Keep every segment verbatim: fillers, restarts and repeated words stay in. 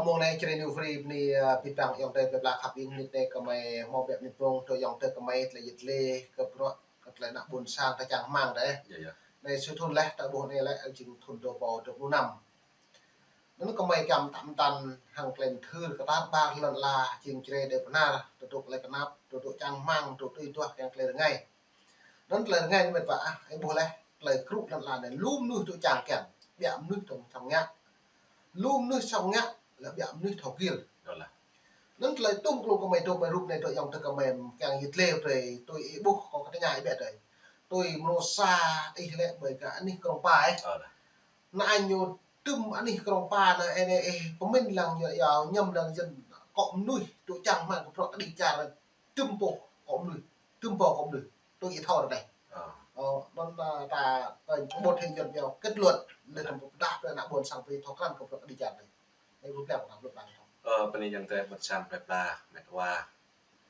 Mông anai Jrai New Free bơni, ơ, abih bang ayŏng adơi plơi pla khăp ƀing nit anai kơmơi hmâo biă mơ̆ng mông tui ayŏng adơi kơmơi tơlơi yit lĕ kơ bruă kơ tơlơi ană ƀôn sang ta čang rơmang dih. Yă, yă. Anai sui thun laih, ta ƀuh anai lĕ jing thun dua rơbâo dua pluh năm. Anŭn kơmơi kiăng tam tăn hăng tơlơi mơthưr kơ tar ƀar lŏn ala jing Jrai đe pơnar, tơdŏ tơlơi kơnap, tơdŏ čang rơmang, tơdŏ tui duah kiăng tơlơi rơngai. Anŭn tơlơi rơngai anai mĕt wa ah, ih ƀuh laih, tơlơi krŭ lŏn ala anai, lu mơnuih tŭ čang kiăng, biă mơnuih tŭ song ngă. Lu mơnuih song ngă, lĕ biă mơnuih thâo gil. Anŭn tơlơi tŭm klŭng kơmơi dŏ mơi rup anai dŏ ayŏng adơi kơmơi kiăng yit lĕ brơi, tui ih ƀuh kơ kơtơña ih biă dih. Tui mrô sa ih lĕ ƀơi kơ anih Krông Pa ih. Anŭn ñu tŭm anih Krông Pa anŭn ih anai ih pơmĭn lăng ñu yua ñăm lăng jing akŏ mơnuih tŭ čang rơmang kơ bruă kơđi čar anŭn. Tŭm pô akŏ mơnuih, tŭm pô akŏ mơnuih, tui ih thâo ră anai. Ơ, anŭn, ơ, ta, ta pơƀut hĭ yuan biă kết luận, lĕ tơm pơdah pơ ană ƀôn sang pơ thâo krăn kơ bruă kơđi čar anai. Ih ƀuh plei pơdah, pơdah. Ơ, bơni ayŏng adơi ƀôn sang plơi pla, mĕt wa.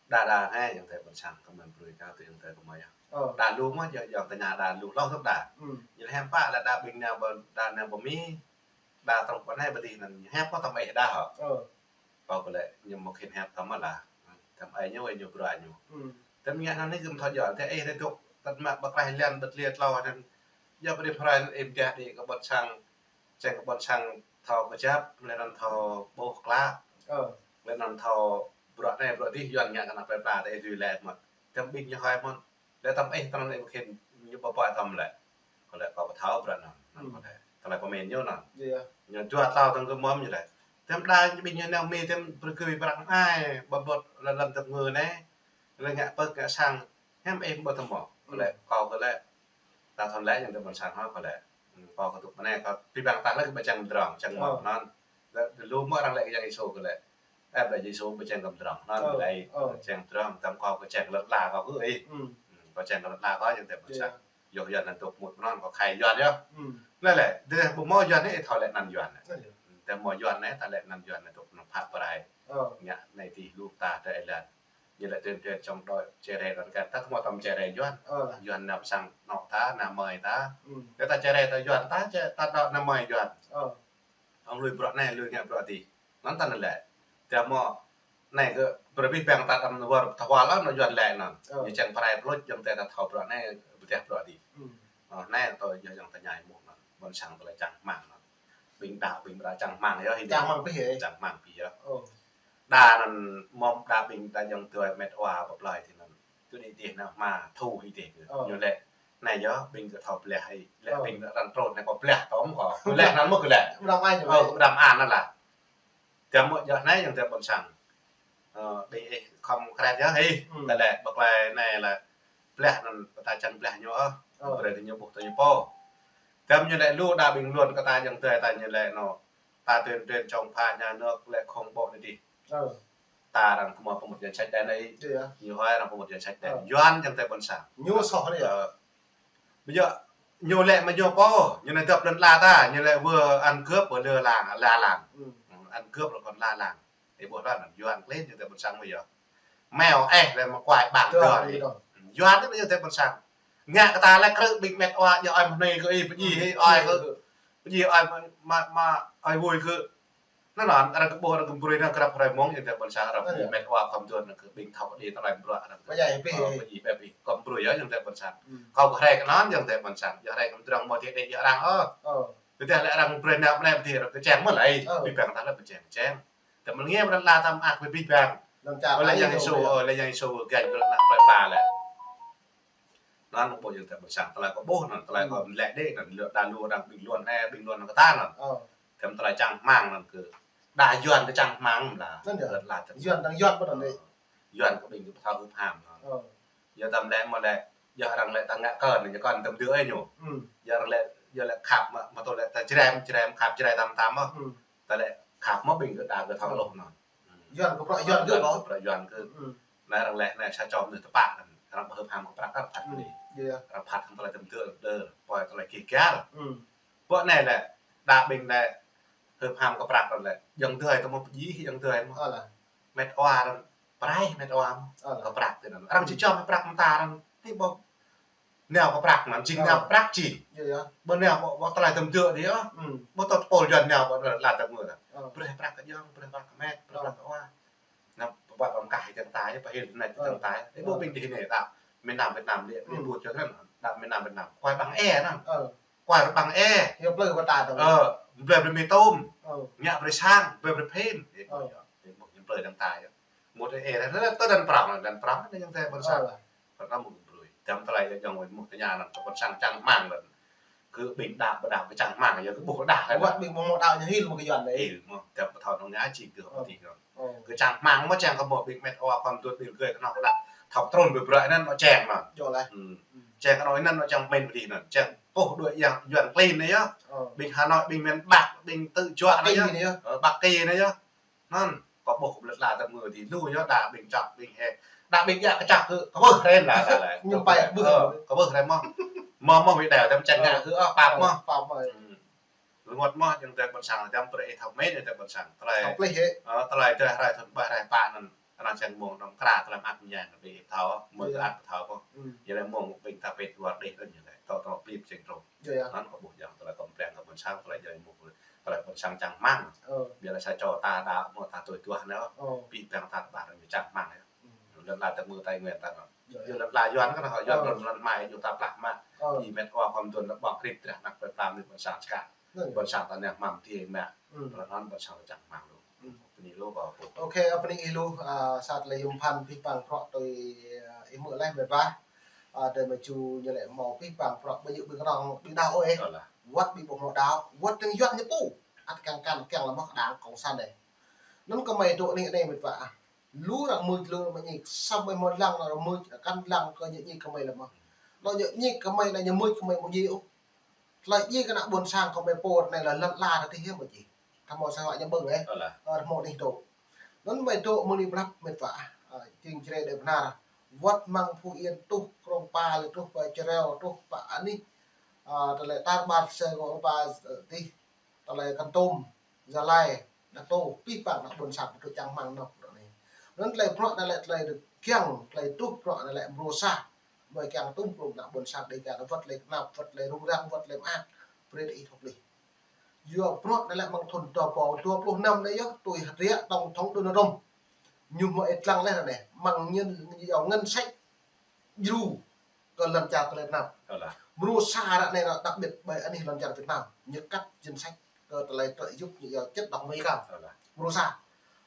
Đa đa hĕ ayŏng adơi ƀôn sang kơmơi brơi kơ tui ayŏng adơi kơmơi yơh. Ơ. Đa lu mơ̆ ayŏng, ayŏng tơña đa lu, hlâo tŭ đa. Ñu hiam pă lĕ đa ƀing nao ƀơ, đa nao ƀơ Mi, đa truh pơ anai pơ adih anŭn, hiam pă tơm ih đa hŏ. Ơ. Kâo kơ lĕ ñu mơ̆ khĭn hiăp tơm mơ̆ lah. Tơm ai ñu, ai ñu bruă ñu. Tơm ngă anŭn anai kơ mơ̆ thâo djơ̆, tơ ih rơdŭk, tơt mă ƀă klaih lian ƀơ̆t liê tlâo anŭn. Djơ̆ pơ adih pơrai anŭn ih mơ̆ djă đĭ kơ ƀôn sang, čang kơ ƀôn sang thâo kơjăp, lĕ anŭn thâo ƀuh klă. Lĕ anŭn thâo bruă anai, bruă adih, yuan ngă kơ ană plơi pla, tơ ih tui lĕ mơ̆n. Tơm ƀing ñu hơi mơ̆n. Lĕ tơm ih tơnăn ih mơ̆ khĭn ñu pơpă tơm lĕ. Kơ lĕ kâo pơthâo bruă anŭn. Anŭn kơ lĕ. Tơlơi pơmĭn ñu anŭn. Ñu dua tlâo tơng kơ mơ̆m ñu lĕ. Tơm đa ƀing ñu nao Mi tơm pơrơkơi prăk ai, ƀơƀut lăm lăm tơm ngư anai. Lĕ ngă pơk ngă sang. Hiam ih ƀu tơm mơ̆. Kơ lĕ kâo kơ lĕ. Ta thâo lĕ ayŏng adơi ƀôn sang hŏ kơ lĕ. Kâo kơ tŭ pơ anai kâo pi bang ta lĕ kơ ƀu čang pơdrŏng, čang mơ̆ anŭn. Lĕ lu mơ̆ arăng lĕ kơ Yang Yêsu kơ lĕ. Ơ, ƀă Yêsu ƀu čang kơ pơdrŏng anŭn, lĕ čang pơdrŏng, tơm kâo kơ čang lŏn ala kâo kơ ih. Kâo čang lŏn ala kâo ayŏng adơi ƀôn sang. Yua yuan anŭn tŭ mŭt mơ̆n, kâo khai yuan yơh. Lĕ lĕ, dêh ƀu mơ̆ yuan anai, ih thâo lĕ anăn yuan anai. Tơ mơ̆ yuan anai, ta lĕ anăn yuan anai tŭ anăn phat pơrai. Ngă anai tih lu ta tơ ih lăn. Ñu lĕ tuyên truyền chống đối Jrai đa kơ ta, ta kơ mơ̆ tơm Jrai yuan. Yuan nao pơ sang anŏ ta, nao mơi ta. Tơ ta Jrai ta yuan ta, ta đa nao mơi yuan. Ơ. Ƀing lui bruă anai, lui ngă bruă adih. Anŭn ta anŭn lĕ. Tơ mơ̆ anai kơ brơi abih bang ta đăm wơr ta hua lăng anŭn yuan lĕ anŭn. Ơ. Ñu čang pơrai pơlôč ayŏng adơi ta thâo bruă anai, pơdah bruă adih. Ơ, anai tơ yơh ayŏng ta ñai mơ̆ anŭn. Ƀôn sang tơlơi čang rơmang anŭn. Ƀing đa, ƀing đa čang rơmang yơh, hĭ čang rơmang pih yơh. Čang rơmang pih yơh. Ơ. Đa anŭn mơ̆m đa ƀing đa ayŏng adơi mĕt wa pơplơi tui anŭn. Tui anai dih nao hmua thu hĭ dih. Ơ. Ñu lĕ, anai yơh, ƀing kơ thâo blah hĭ. Lĕ ƀing kơ răng trôn anai kơ blah tơm kơ. Kơ lĕ anŭn mơ̆ kơ lĕ. Ƀu đăm ai ñu. Ơ, ƀu đăm an anŭn lah. Tơm mơ̆ yơh anai ayŏng adơi ƀôn sang. Ơ, ƀing ih khŏm kret yơh hĭ. Tơlơi ƀă klai anai lĕ blah anŭn pơtă čang blah ñu ôh. Ơ. Brơi kơ ñu ƀuh tơ ñu pô. Tơm ñu lĕ lu đa ƀing luôn kơ ta ayŏng adơi ta ñu lĕ anŭn. Ta tuyên truyền chống phá nhà nước lĕ khủng bố anai dih. Ơ. Ta arăng kơ mơ̆ pơmŭt danh sách đen anai. Ñu hơi arăng pơmŭt danh sách đen. Ơ. Yuan ayŏng adơi ƀôn sang. Ñu soh anai yơh. Ơ. Ƀu djơ̆, ñu lĕ mơ̆ ñu pô, ñu anai dŏp lŏn ala ta, ñu lĕ wơ̆ ăn cướp wơ̆ lơ lăng, la lăng. Ăn cướp lĕ kŏn la lăng. Ih ƀuh lăng, yuan klin ayŏng adơi ƀôn sang mơ̆ yơh. Mèo eh lĕ mơ̆ kuai ƀang dơr. Yuan anai ayŏng adơi ƀôn sang. Ngă kơ ta lĕ krư̆ ƀing mĕt wa, djơ̆ ơi mơ̆ anai kơ ih, pơjing ơi kơ. Pơjing ơi mă, mă, mă ơi vui kơ. Anŭn, anŭn, arăng kơ ƀuh, arăng kơ brơi, anŭn krăp hrơi mông, ayŏng adơi ƀôn sang, arăng pơjing mĕt wa khŏm dŏ, anŭn kơ ƀing thâo kơ đĭ tơlơi bruă, arăng kơ pơjing pĕ pĭ khŏm brơi yơh ayŏng adơi ƀôn sang. Kâo kơ hrơi kơ anŭn ayŏng adơi ƀôn sang, yua hrơi kơ pơdrŏng mơ̆ tih đĭ yua arăng ôh. Tơdah lĕ arăng brơi nao mơ̆ anai pơdih arăng kơčeng mơ̆ lĕ, ƀing bang ta lĕ pơčeng kơčeng. Tơdah mơ̆ lĕ ngă bruă la tam ak ƀing bang. Lĕ Yang Yêsu, lĕ Yang Yêsu gañ bruă ană plơi pla lĕ. Anŭn ƀu ayŏng adơi ƀôn sang, tơlơi kâo ƀuh anŭn, tơlơi kâo lĕ đĭ anŭn, lĕ đa lu arăng ƀing luôn, ơ, ƀing luôn anŭn kơ ta anŭn. Tơm tơlơi čang rơmang anŭn kơ. Đa yuan kơ čang rơmang mơ̆ lah. Anŭn yơh. Lĕ la tơm yuan, tơm yuan ƀu đăm lĕ. Yuan kơ ƀing kơ thâo hưp ham anŭn. Yua tơm lĕ mơ̆ lĕ, yua arăng lĕ ta ngă kơn, ñu kơn tơm dư ơi ñu. Yua arăng lĕ, yua lĕ khăp mơ̆, mơ̆ tơl lĕ ta Jrai, Jrai, khăp Jrai tam tam mơ̆. Ta lĕ khăp mơ̆ ƀing kơ đa kơ thâo lŏh anŭn. Yuan kơ prăk yuan kơ. Yuan kơ prăk yuan kơ. Anai arăng lĕ, anai sa čô mơnuih tơpă anŭn. Arăng pơhưp ham kơ prăk arăng phat kơ anai. Arăng phat hăng tơlơi tơm dư, dư, poi tơlơi kih kial. Ƀơi anai lĕ, đa ƀing lĕ, hưp ham kơ prăk arăng lĕ. Ayŏng adơi tơ mơ̆ pơjing, ayŏng adơi mơ̆. Mĕt wa arăng, pơrai mĕt wa mơ̆. Kơ prăk tơ anŭn. Arăng či čŏm prăk mơta arăng. Hĭ ƀơ̆. Nao kơ prăk anŭn, jing nao kơ prăk jing. Ƀu nao ƀu, ƀu tơlơi tơm dơ̆ dih yơh. Ƀu tơl pôl Yuan nao ƀu tơlơi tơm dơ̆. Brơi prăk kơ jong, brơi prăk kơ met, brơi prăk kơ wa. Nao pơbăt pơkah čang ta, pơhil anai čang ta. Ih, ƀu ƀing dih anai đah miền Nam Việt Nam lĕ, ƀu čang anŭn, đah miền Nam Việt Nam. Kuai ƀăng e anŭn. Kuai ƀăng e. Yua plư kơ ta tơ̆. Ơ, blơi brơi mì tôm. Ngă brơi sang, blơi brơi phim. Ih, ƀu yơh. Ih, ƀu ñu plư čang ta yơh. Mŭt e, e, tơ anŭn prong, anŭn prong, anŭn yang tơ ƀôn sang. Kơ ta mŭt brơi. Tơm tơlơi yơh jong mŭt tơña anŭn kơ ƀôn sang čang rơmang anŭn. Kơ ƀing đah, ƀu đah, kơ čang rơmang yơh, kơ ƀuh đah. Wơ̆t ƀing mơ̆ mơ̆ đah ñu hil mơ̆ kơ Yuan đơi. Ih, mơ̆, tơm pơthâo nông nhã či kơ hơti kơ. Kơ čang rơmang mơ̆ čang kơ mơ̆ ƀing met wa khŏm dut ƀing gơi kơnơ̆ng kơ đah. Thâo trŭn ƀơi brơi anŭn mơ̆ čang anŭn. Čang kơ anŭn anŭn mơ̆ čang pơmĭn ƀơi dih anŭn. Čang pôh đuaĭ Yuan, Yuan klin anai yơh. Ƀing Hà Nội, ƀing miền Bắc, ƀing Tự Do anai yơh. Ơ, Bắc Kỳ anai yơh. Anŭn, kơ ƀuh kơ ƀlĕ tơlơi tơm ngơ dih lu yơh đah ƀing čŏk ƀing he. Đah ƀing djă kơčŏk kơ, kơ ƀuh ren đah, đah, đah. Ñu pơai ƀuh. Ơ, kơ ƀuh ren mơ̆. Mơ̆, mơ̆ wĭ đah tơm čang ngă kơ, ơ, pap mơ̆. Pap mơ̆. Rơngot mơ̆, jing tơ ƀôn sang, tơm brơi ih thâo mĭn, tơm ƀôn sang. Tơlơi, ơ, tơlơi tơh rai thun ƀai rai pă anŭn. Anŭn čang mơ̆ng nong kra tơlơi mơak mơñai anŭn ƀing ih thâo, mơ̆ tơlơi ăt thâo kơ. Yua lĕ mơ̆ng ƀing ta pĕt luar đih anŭn yua lĕ. Tơl, tơl plip čang trŭn. Anŭn kơ ƀuh jing tơlơi kơm pleng kơ ƀôn sang, tơlơi jing mơ̆ng tơlơi ƀôn sang čang rơmang. Ƀiălah sa čô ta đah mơ̆ ta tui tuah anŭn. Pi păng ta ƀah anŭn čang rơmang yơh. Lŏn la tơm mơ̆ Tây Nguyên ta anŭn. Yua lŏn la Yuan kơ anŭn, Yuan lŏn, lŏn mai ñu ta plah mă. Ih met wa khŏm dun lŏn ƀơ̆ng krip trah năk pơplam anai ƀôn sang čơkă. Ƀôn sang ta anai mơ̆m ti mă. Lŏn anŭn ƀôn sang čang rơmang lu. Bơni lu kơ pô. Ôkê, bơni ih lu, ơ, sa tơlơi yôm phăn pih păng prŏ tui, ơ, ih mơ̆ leh met wa. Ơ, tơlơi mơ̆ ču ñu lĕ hmâo pih păng prŏ ƀơi yŭ ƀing rong ƀing đah ôh ih. Wơ̆t ƀing ƀu hmâo đah, wơ̆t tơ̆ng Yuan ñu pô. Ăt kiăng kăn kiăng lăm mơ̆ đảng cộng sản đơi. Anŭn kơmơi tŭ anih anai met wa. Lu arăng mưč lu arăng mă ñik, samơ̆ mơ̆ lăng arăng mưč, kăn lăng kơ ñu ñik kơmơi lăm mơ̆. Anŭn ñu ñik kơmơi anŭn ñu mưč kơmơi ƀu djơ̆ ôh. Tơlơi djơ̆ kơ ană ƀôn sang kơmơi pô anai lĕ lŏn la tơtih yơh ƀu djơ̆. Tơmơi sa wă ñu ƀơ̆ng ih. Ơ, hmâo anih tŭ. Anŭn mơi tŭ mơ̆ng anai prăp met wa. Ơ, jing čơrê đơi bơnar. Wơ̆t mơ̆ng Phú Yên truh Krông Pa lĕ truh pơ Čreo truh pơ anih. Ơ, tơlơi tar ƀar se Krông Pa, ơ, tih. Tơlơi Kon Tum, Gia Lai, Đak Tô, pih păng ană ƀôn sang truh čang rơmang anŭn. Anŭn tơlơi prŏ anai lĕ tơlơi kiăng, tơlơi truh prŏ anai lĕ mrô sa. Mơi kiăng tum plum ană ƀôn sang Dega wơ̆t tơlơi kơnap, wơ̆t tơlơi rŭng răng, wơ̆t tơlơi mơak. Brơi ih thâo plih. Yua prŏ anai lĕ mơ̆ng thun dua rơbâo dua pluh năm anai yơh, tui hơdră tổng thống Donald Trump. Ñu hmâo ih lăng leh anai, mơ̆ng ñu, ñu yua ngân sách djru kơ lŏn čar tơlơi Việt Nam. Mrô sa ră anai anŭn đặc biệt ƀơi anih lŏn čar Việt Nam. Ñu cắt danh sách kơ tơlơi trợ giúp ñu yua chất độc mê cam. Mrô sa.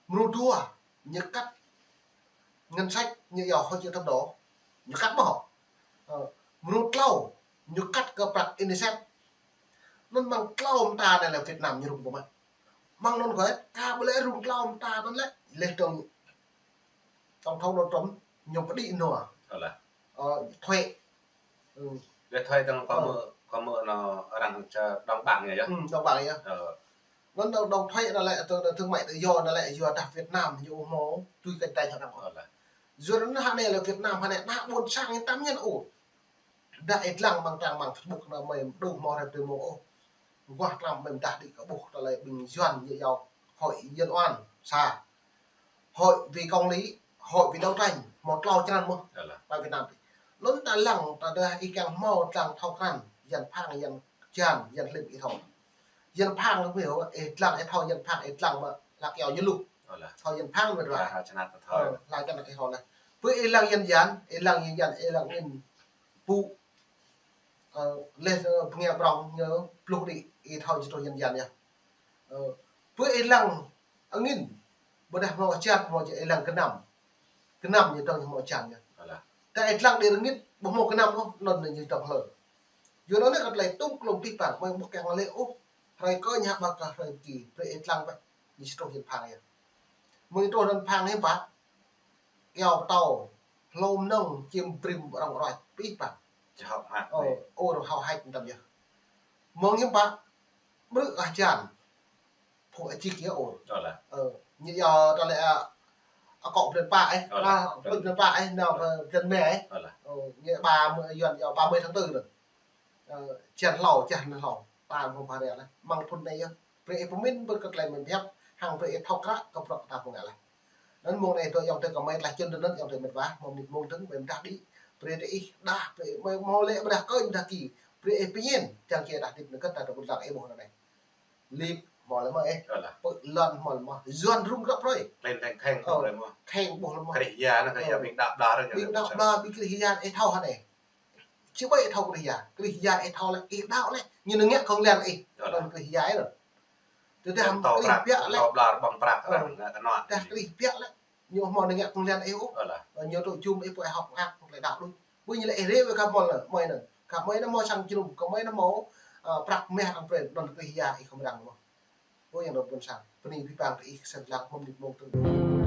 Mrô dua, ñu cắt ngân sách ñu yua hỗ trợ thăm đó. Ñu cắt mơ̆. Ơ, mrô tlâo, ñu cắt kơ prăk UNICEF. Anŭn mơ̆ng tlâo mơta anai lĕ Việt Nam ñu rŭng pơmă. Mơ̆ng anŭn kơ, ka ƀu lĕ rŭng tlâo mơta anŭn lĕ, leh tổng Tổng thống Donald Trump ñu pơđĭ nua. Ơ, thuế. Leh thuế tơ̆ng kơ mơ̆, kơ mơ̆ anŭn arăng čơ đồng bảng ñu yơh. Đồng bảng yơh. Ơ. Anŭn đồng, đồng thuế anŭn lĕ, tơ, tơ thương mại tự do anŭn lĕ, yua dah Việt Nam ñu hmâo tui kơnh tơ̆ng hơnăm. Yua anŭn hơnai lĕ Việt Nam hơnai ană ƀôn sang ñu tam ñen ôh. Dah ih lăng mơ̆ng trang mạng Facebook anŭn mơi đu hmâo rai tui mơ̆ ôh. Guah tlam mơi mơdah đĭ kơ ƀuh tơlơi ƀing Yuan ñu yua Hội Nhân Oan sa. Hội vì công lý, hội vì đấu tranh, hmâo tlâo črăn mơ̆. Pơ Việt Nam tih. Anŭn ta lăng, ta dah ih kiăng hmâo lăng thâo krăn, Yuan phang, Yuan jan, Yuan hlĭm ih thâo. Yuan phang lu ih thâo, ih lăng ih thâo Yuan phang, ih lăng mơ̆, lăng yua ñu lu. Thâo Yuan phang mơ̆ dua. Ơ, lăng črăn ih thâo leh. Pơ ih lăng Yuan jan, ih lăng Yuan jan, ih lăng in pŭ. Ơ, leh, ơ, bơngia prŏng ñu pluh đĭ, ih thâo ñu truh Yuan jan yơh. Ơ, pơ ih lăng angĭn, ƀôdah hmâo čar, hmâo čar ih lăng gơnam. Gơnam ñu dŏng hmâo čar ñu. Tơ ih lăng đĭ rơngit, ƀu hmâo gơnam ôh, anŭn ñu dŏng hlơi. Yua anŭn kơ tơlơi tum klum pih păng, mơi ƀu kiăng lĕ ôh. Hrơi kơ ñu ƀă kơ hrơi ki, brơi ih lăng ƀă, ñu či truh Yuan phang yơh. Mơi truh Yuan phang hiư̆m pă. Iâu pơtâo, hlô mơnơ̆ng, čim brĭm rŏng rŏč, pih păng. Čơhŏk hăk. Ơ, ơ, hâo hač tăm yơh. Mơ̆ng hiư̆m pă, ƀrư̆ ah jan. Phung a čih kiơ ôh. Ơ, ñu yua tơlơi, a, akŏ blan pă ih, a, blan pă ih, nao kơ blan me ih. Ơ, ñu ba mươi, Yuan yua ba mươi tháng tư anŭn. Ơ, jan hlâo, jan hlâo. Ta mơ̆ng ba ria leh. Mơ̆ng thun anai yơh. Brơi ih pơmĭn brơi kơ tơlơi mơ̆n biăp, hăng brơi ih thâo kră kơ bruă ta pơngă leh. Anŭn mơ̆ng anai tơ ayŏng adơi kơmơi tlaih čun tơ anŭn ayŏng adơi met wa, mơ̆ng mơnit mơ̆ng dơ̆ng, mơi mơdah đĭ. Brơi tơ ih đah, brơi hmâo, hmâo lĕ ƀiădah kơ ih ƀiădah ki. Brơi ih pơñen, čang kiăng đah hơdip anŭn kơ ta tơ ƀôn lan ih ƀuh anŭn anai. Lip hmâo lĕ mơ̆ ih. Pơ lŏn hmâo lĕ mơ̆. Yuan rŭng grăp brơi. Klin teng kheng ƀuh lĕ mơ̆. Kheng ƀuh lĕ mơ̆. Krih ya anŭn, krih ya ƀing đah đah. Ƀing đah đah, ƀing krih ya ih thâo hă anai. Či ƀai ih thâo krih ya. Krih ya ih thâo lĕ, ih đaŏ lĕ. Ñu nao ngă kông lan ih. Anŭn krih ya ih anŭn. Tơdah krih biă lĕ. Tơdah krih biă lĕ. Ñu hmâo nao ngă kông lan ih ôh. Ñu tŭ jum ih pô ih hŏk ngă kông lĕ đaŏ đôč. Ƀu ñu lĕ ih rê wơ̆t kơ hmâo lĕ, hmâo anŭn. Kơ hmâo anŭn hmâo sang jơnum, kơ hmâo anŭn hmâo, ơ, prăk mah arăng brơi, anŭn krih ya ih khŏm răng mơ̆. Ơ, yang dŏ ƀôn sang. Bơni abih bang tơ ih kơsem lăng mơ̆ng anai mơ̆ng tơ̆ng.